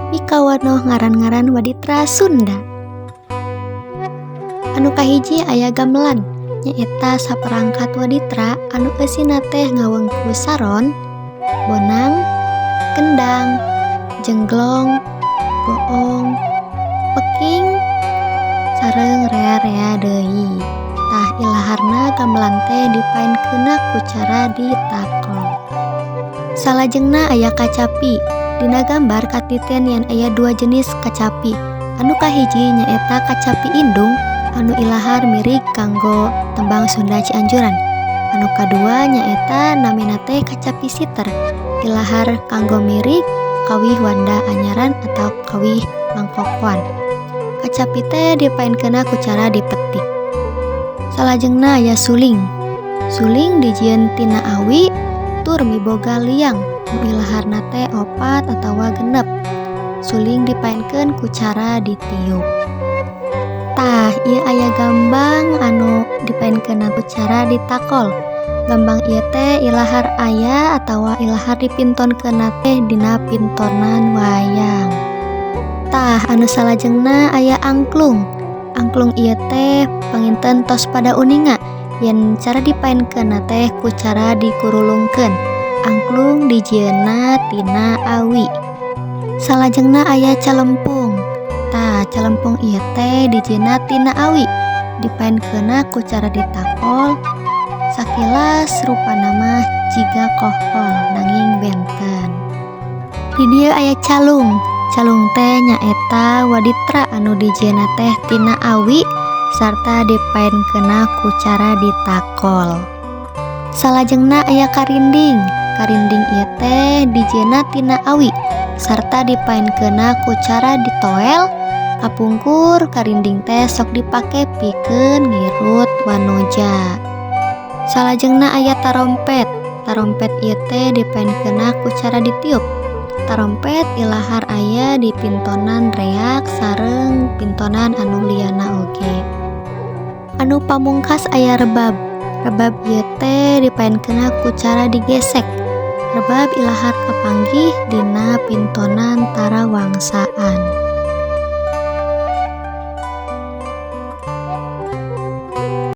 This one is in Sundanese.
Mikawanoh ngaran-ngaran waditra Sunda. Anu kahiji aya gamelan, nyaeta saperangkat waditra anu eusina teh ngawengku saron, bonang, kendang, jengglong, goong, peking, sareng rea-rea deui. Tah, ilaharna gamelan teh dipaenkeunna ku cara ditakol. Salajengna aya kacapi. Dina gambar katiten yen aya dua jenis kacapi. Anu kahiji nyaeta kacapi indung anu ilahar mirig kanggo tembang Sunda Cianjuran. Anu kadua nyaeta namina teh kacapi siter, ilahar kanggo mirig kawih wanda anyaran atau kawih mangkokoan. Kacapi teh dipaenkeunna ku cara dipetik. Salajengna aya suling. Suling dijieun tina awi tur miboga liang nu ilaharna teh opat atawa 6. Suling dipaenkeun ku cara ditiup. Tah, ieu aya gambang anu dipaenkeunna ku cara ditakol. Gambang ieu teh ilahar aya atawa ilahar dipintonkeunna teh dina pintonan wayang. Tah, anu salajengna aya angklung. Angklung ieu teh panginten tos pada uninga yen cara dipaenkeunna teh ku cara dikurulungkeun. Angklung dijieunna tina awi. Salajengna aya calempung. Tah, calempung ieu teh dijieunna tina awi, dipaenkeunna ku cara ditakol. Sakilas rupana mah jiga kohkol, nanging benten. Di dieu aya calung. Calung teh nyaeta waditra anu dijieunna teh tina awi sarta dipaenkeunna ku cara ditakol. Salajengna aya karinding. Karinding ieu teh dijieunna tina awi sarta dipaenkeunna ku cara ditoel. Kapungkur karinding teh sok dipake pikeun ngirut wanoja. Salajengna aya tarompet. Tarompet ieu teh dipaenkeunna ku cara ditiup. Tarompet ilahar aya di pintonan reak sareng pintonan anu liyana oge. Anu pamungkas aya rebab. Rebab ieu teh dipaenkeunna ku cara digesek. Rebab ilahar kapanggih dina pintonan tarawangsaan.